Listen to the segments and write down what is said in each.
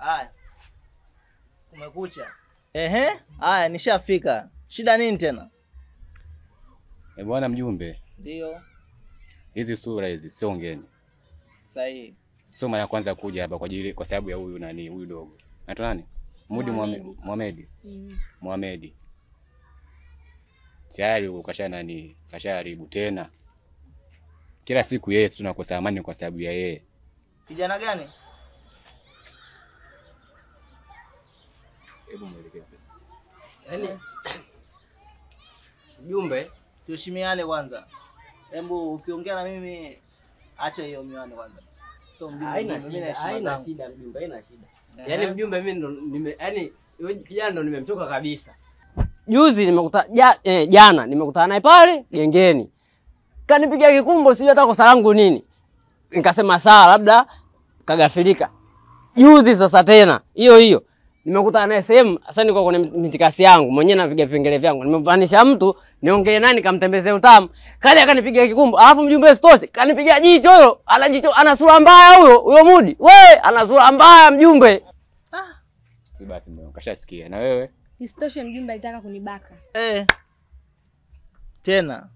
Haya. Kumekucha. Ehe, haya nishafika. Shida nini tena? Eh, bwana mjumbe. Ndio. Hizi sura hizi sio ngeni. Sahihi. Sio mara ya kwanza kuja hapa kwa ajili kwa sababu ya huyu nani, huyu dogo. Anaitwa nani? Mudi Muhamedi. Muhamedi. Tayari huko kasha nani, kashaharibu tena. Kila siku yeye tunakosa amani kwa sababu ya yeye. Kijana gani? Hebu muelekeze. Yaani mjumbe, tuheshimiane kwanza. Hebu ukiongea na mimi acha hiyo miwani kwanza. So mjumbe, mimi na heshima zangu. Haina shida mjumbe, haina shida. Yaani mjumbe mimi ndo nime yaani kijana ndo nimemchoka kabisa. Juzi nimekuta jana nimekutana naye pale gengeni. Kanipiga kikumbo sijui hata kosa langu nini. Nikasema sawa labda kagafilika. Juzi sasa tena hiyo hiyo nimekutana naye sehemu, sasa niko kwenye mitikasi yangu mwenyewe napiga vipengele vyangu. Nimempanisha mtu niongee nani kamtembezee utamu. Kaja akanipiga kikumbo, alafu mjumbe sitosi kanipiga jicho hilo. Ana jicho, ana sura mbaya huyo, huyo Mudi. We, ana sura mbaya mjumbe. Ah. Si basi mimi kashasikia. Na wewe? Isitoshe mjumbe alitaka kunibaka. Eh. Tena.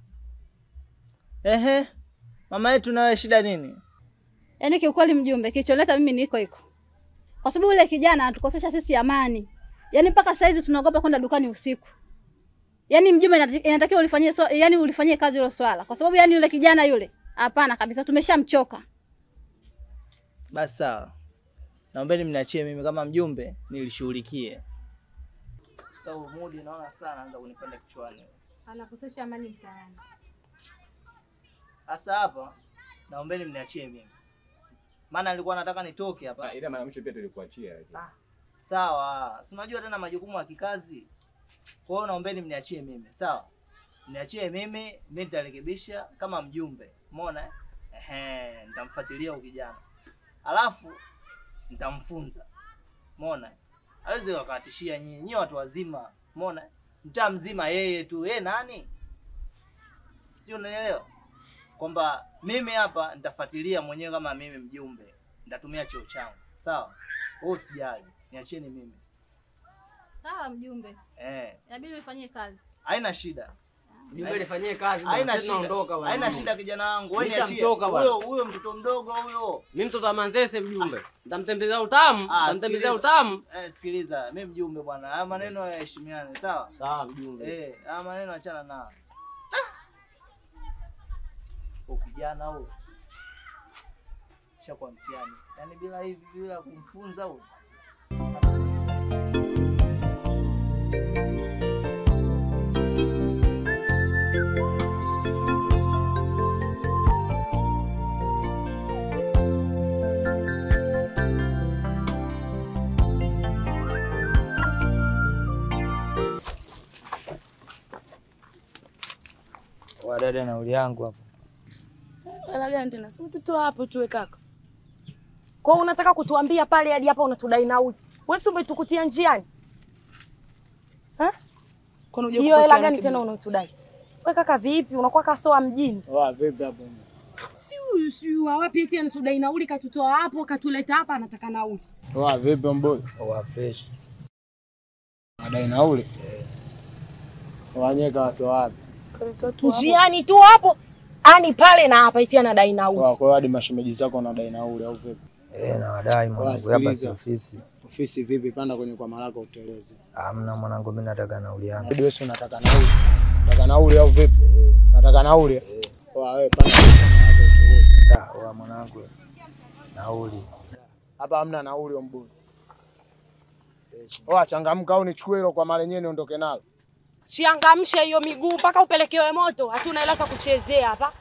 Ehe. Mama yetu nawe shida nini? Yaani kiukweli mjumbe, kilicholeta mimi niko iko. Kwa sababu yule kijana anatukosesha sisi amani. Yaani mpaka saa hizi tunaogopa kwenda dukani usiku. Yaani mjumbe inatakiwa ulifanyie yaani ulifanyie kazi hilo swala. Kwa sababu yaani yule kijana yule, hapana kabisa tumeshamchoka. Basi sawa. Naombeni mniachie mimi kama mjumbe nilishughulikie. Sasa Mudi naona sana anaanza kunipanda kichwani. Anakosesha amani mtaani. Sasa hapa naombeni mniachie mimi. Maana nilikuwa nataka nitoke hapa. Ila mara mwisho pia tulikuachia. Ah, sawa. Si unajua tena majukumu ya kikazi. Kwa hiyo naombeni mniachie mimi. Sawa? Mniachie mimi, mimi nitarekebisha kama mjumbe. Umeona? Ehe, nitamfuatilia huyo kijana. Alafu nitamfunza. Umeona? Hawezi wakatishia nyinyi, nyinyi watu wazima. Umeona? Mtaa mzima yeye tu. Yeye nani? Sio, unanielewa? Kwamba mimi hapa nitafuatilia mwenyewe kama mimi mjumbe. Nitatumia cheo changu. Sawa? Wewe usijali. Niachieni mimi. Sawa mjumbe. Eh. Inabidi nifanyie kazi. Haina shida. Mjumbe nifanyie kazi. Haina shida. Haina shida kijana wangu. Wewe niachie. Huyo huyo mtoto mdogo huyo. Mimi mtoto wa Manzese mjumbe. Nitamtembezea utamu, nitamtembezea utamu. Eh, sikiliza, mimi mjumbe bwana. Haya maneno yaheshimiane, sawa? Sawa mjumbe. Eh, haya maneno achana nao. Kijana huyo kwa mtihani. Yaani bila hivi bila kumfunza huyo. Wadada nauli yangu hapo. Wala tena si mtoto hapo tuwe kaka. Kwa hiyo unataka kutuambia pale hadi hapa unatudai nauli. Wewe si umetukutia njiani? Ha? Kwa nini hiyo hela gani tena unatudai? Wewe kaka vipi? Unakuwa kasoa mjini. Wa vipi hapo? Si huyu si wapi eti anatudai nauli, katutoa hapo katuleta hapa anataka nauli. Wa vipi mboy? Wa fresh. Anadai nauli? Eh. Wanyeka watu wapi? Njiani tu hapo. Ani pale na hapa eti anadai nauli. Kwa hiyo hadi mashemeji zako wanadai nauli au vipi? Eh, na wadai mwanangu hapa si ofisi. Ofisi vipi? Panda kwenye kwa malako uteleze. Hamna mwanangu, mimi nataka nauli yangu. Wewe si unataka nauli? Nataka nauli au vipi? Nataka nauli. Poa wewe panda kwenye kwa malako uteleze. Ah, oa mwanangu. Nauli. Hapa hamna nauli mbuyu. Oa changamka au nichukue hilo kwa mara yenyewe niondoke nalo. Changamshe hiyo miguu mpaka upelekewe moto. Hatuna hela za kuchezea hapa.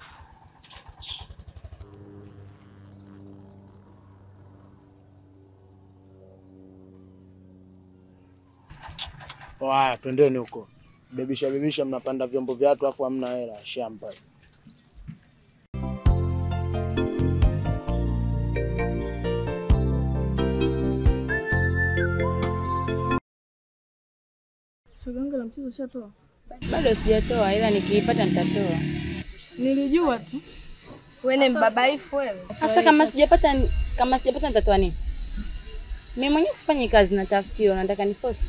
Oa twendeni huko. Bebisha bebisha mnapanda vyombo vya watu afu hamna hela shamba. Shoga la mchezo ushatoa? Bado sijatoa ila nikiipata nitatoa. Nilijua tu. Wewe ni mbabaifu wewe. Sasa kama sijapata nitatoa nini? Mimi mwenyewe sifanyi kazi, natafutiwa, nataka niforce.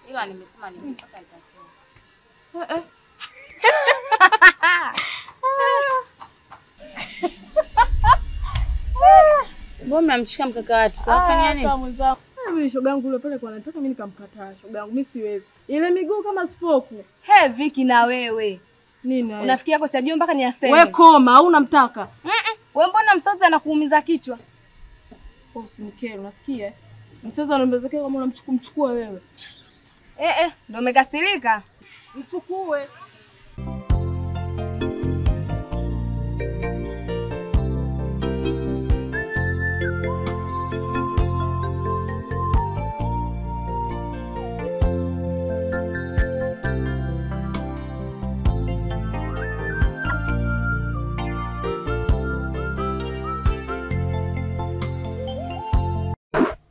Ila nimesema nikipata nitatoa. Mbona mnamchika mkaka watu? Kafanya nini? Mimi shoga yangu yule pale kwa anataka mimi nikamkataa shoga yangu, mimi siwezi. Ile miguu kama spoku. He Viki na wewe. Nini? Unafikia kwa sijui mpaka niaseme. Wewe koma au unamtaka? Wewe mbona msazi anakuumiza kichwa? Wewe usinikere, unasikia? Msazi anaongezeka kama unamchukua wewe. Ndio umekasirika. Mchukue.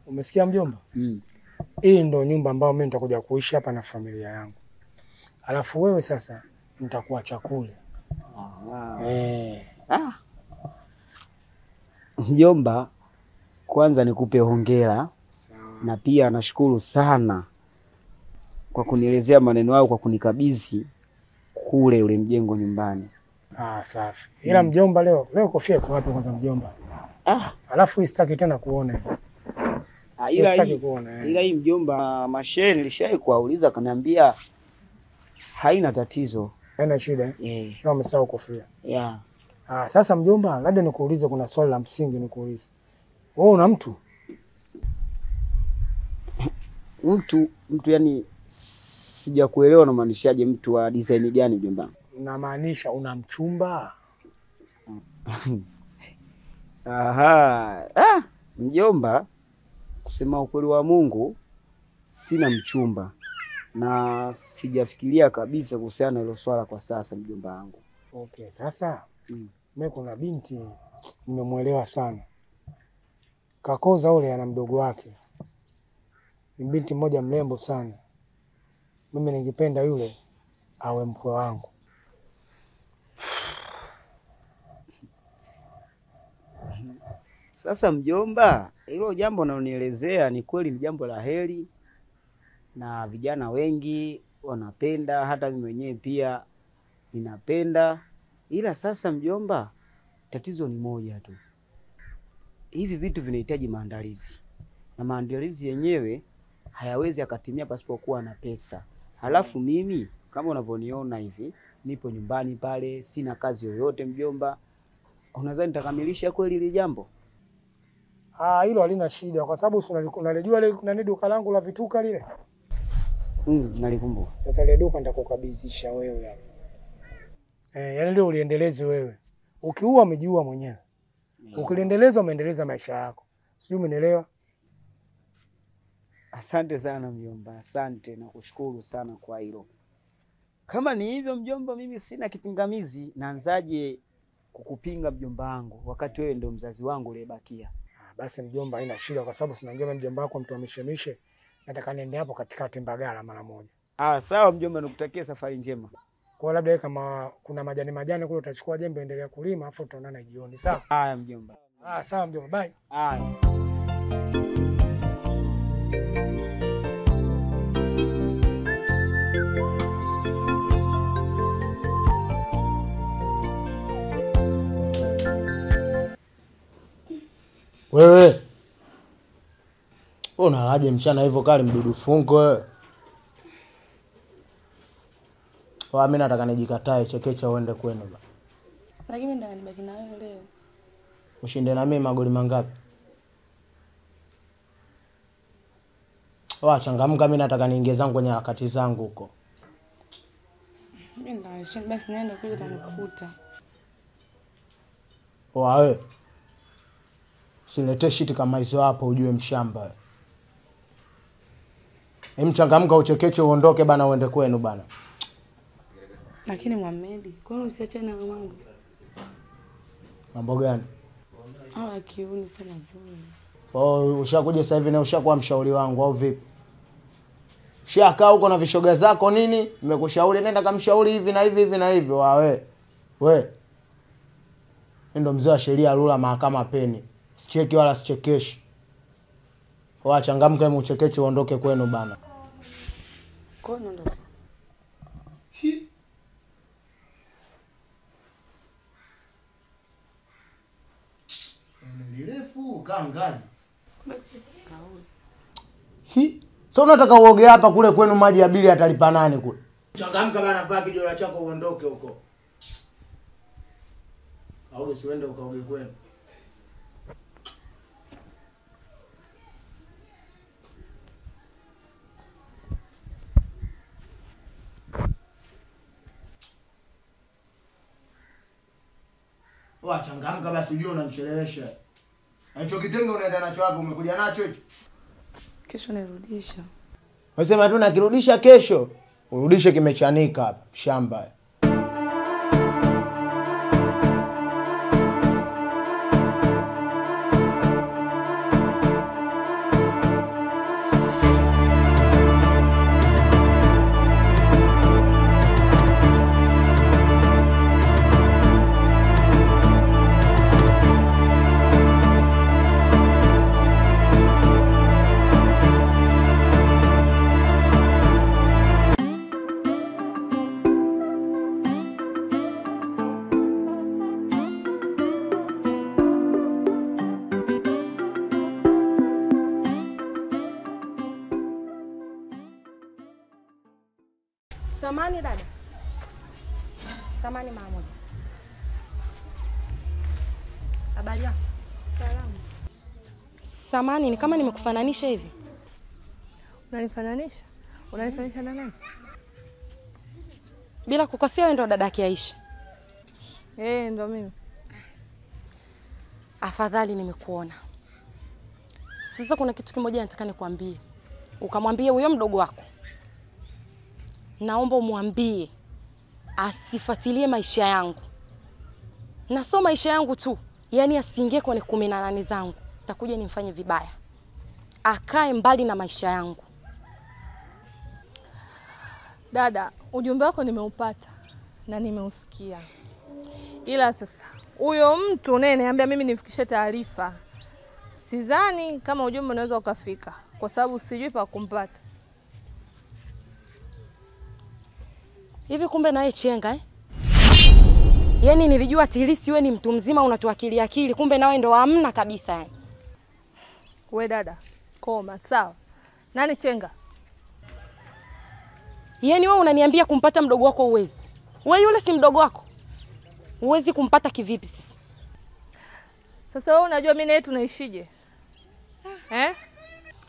Umesikia mjomba? Hii ndo nyumba ambayo mimi nitakuja kuishi hapa na familia yangu. Alafu wewe sasa nitakuwa chakula. Mjomba, kwanza nikupe hongera. Na pia nashukuru sana kwa kunielezea maneno yao, kwa kunikabidhi kule ule mjengo nyumbani. Safi. Ila mjomba leo kofia iko wapi kwanza mjomba? Alafu sitaki tena kuona. Ila hii mjomba, mashehe nilishai kuwauliza kaniambia haina tatizo. Haina shida. Kama umesahau kofia. Yeah. Sasa mjomba, labda nikuulize, kuna swali la msingi nikuulize. Wewe una mtu? Mtu yani sijakuelewa unamaanishaje mtu wa design gani mjomba? Namaanisha una mchumba? Aha. Mjomba, kusema ukweli wa Mungu sina mchumba na sijafikiria kabisa kuhusiana na hilo swala kwa sasa mjomba wangu. Okay, sasa mimi kuna binti nimemuelewa sana. Kakoza ule ana mdogo wake. Ni binti mmoja mrembo sana. Mimi ningependa yule awe mkwe wangu. Sasa mjomba, hilo jambo unalonielezea ni kweli, ni jambo la heri na vijana wengi wanapenda, hata mimi mwenyewe pia ninapenda. Ila sasa mjomba, tatizo ni moja tu. Hivi vitu vinahitaji maandalizi, na maandalizi yenyewe hayawezi yakatimia pasipokuwa na pesa. Halafu mimi kama unavyoniona hivi, nipo nyumbani pale, sina kazi yoyote mjomba. Unadhani nitakamilisha kweli hili jambo? Hilo halina shida kwa sababu unalijua ile nani duka langu la vituka lile? Nalikumbuka. Sasa ile duka nitakukabidhisha wewe hapo. Yaani leo uliendeleze wewe. Ukiua umejiua mwenyewe. Ukiliendeleza umeendeleza maisha yako. Sijui umenielewa? Asante sana mjomba, asante na kushukuru sana kwa hilo. Kama ni hivyo mjomba, mimi sina kipingamizi. Naanzaje kukupinga mjomba wangu wakati wewe ndio mzazi wangu uliyebakia? Basi mjomba haina shida kwa sababu sinajua mjomba wako mtu ameshemishe. Nataka niende hapo katikati Mbagala mara moja. Sawa mjomba, nikutakie safari njema. Kwa labda kama kuna majani kule utachukua jembe endelea kulima afu tutaonana jioni, sawa? Haya mjomba. Sawa mjomba, bye. Haya. Wewe unalaje mchana hivyo kali mdudu funko wewe? Kwa mimi nataka nijikatae chekecha uende kwenu ba. Lakini mimi nataka nibaki na wewe leo. Ushinde na mimi magoli mangapi? Wa changamka, mimi nataka niingie zangu kwenye harakati zangu huko. Mimi ndio basi naenda kule utanikuta. Oa wewe. Usilete shit kama hizo hapo ujue mshamba. Changamka uchekeche uondoke bana uende kwenu bana. Lakini Mohamed, kwa nini usiachane na mambo? Mambo gani? Kiuni sio mazuri. Oh, ushakuja sasa hivi na ushakuwa mshauri wangu au vipi? Ushakaa huko na vishoga zako nini? Nimekushauri nenda kamshauri hivi na hivi hivi na hivi. Wewe. Wewe. Ndio mzee wa sheria rula mahakama peni. Sicheki wala sichekeshi. Wachangamke mchekeche uondoke kwenu bana. Kwa nini ondoke? Hi. Ni kaa ngazi. Hi. So unataka uoge hapa kule kwenu maji ya bili atalipa nani kule? Changamka bana, vaa kijola chako uondoke huko. Au usiende ukaoge kwenu. Wachangamka basi, ujue unanichelewesha. Na hicho kitenge unaenda nacho wapi? Umekuja nacho hicho? Kesho nairudisha. Unasema tu nakirudisha kesho. Urudishe kimechanika hapa shamba. Samani dada. Samani mama moja. Habari yako? Salama. Samani, ni kama nimekufananisha hivi. Unanifananisha? Unanifananisha na nani? Bila kukosea wewe ndo dadake Aisha. Eh, ndo mimi. Afadhali nimekuona. Sasa kuna kitu kimoja nataka nikwambie. Ukamwambie huyo mdogo wako. Naomba umwambie asifuatilie maisha yangu. Na sio maisha yangu tu, yani asiingie kwenye 18 zangu. Takuja nimfanye vibaya. Akae mbali na maisha yangu. Dada, ujumbe wako nimeupata na nimeusikia. Ila sasa huyo mtu unayeniambia mimi nifikishe taarifa, sidhani kama ujumbe unaweza ukafika kwa sababu sijui pa kumpata. Hivi kumbe naye chenga eh? Yaani nilijua tilisi wewe ni mtu mzima unatuakili akili, kumbe nawe ndo hamna kabisa yani. We dada, koma sawa. Nani chenga? Yaani wewe unaniambia kumpata mdogo wako uwezi. Wewe yule si mdogo wako. Uwezi kumpata kivipi sisi? Sasa wewe unajua mimi na yeye tunaishije? Eh?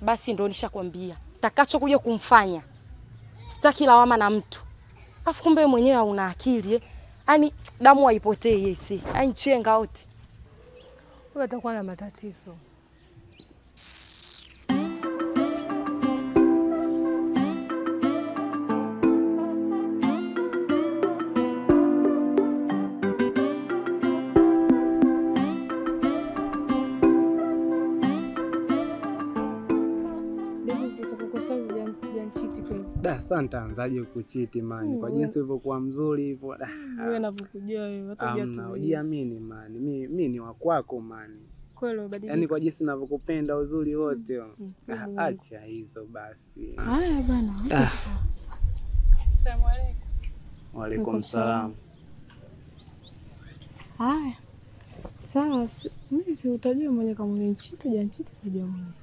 Basi ndo nishakwambia. Takacho kuja kumfanya. Sitaki lawama na mtu. Afu kumbe mwenyewe una akili eh. Yaani damu haipotei yeye. Yaani chenga wote. Wewe utakuwa na matatizo. Da, sasa nitaanzaje kuchiti mani? Kwa jinsi ulivyokuwa mzuri hivyo. Wewe unavyokujua wewe hata hujatulia. Hujiamini mani. Mimi ni wa kwako mani. Kweli ubadilika. Yaani kwa jinsi ninavyokupenda uzuri wote. Acha hizo basi. Haya bana. Asalamu alaykum. Wa alaykum salaam. Haya. Sawa, mimi si utajua mwenyewe kama ni mchiti au mchiti utajua mwenyewe.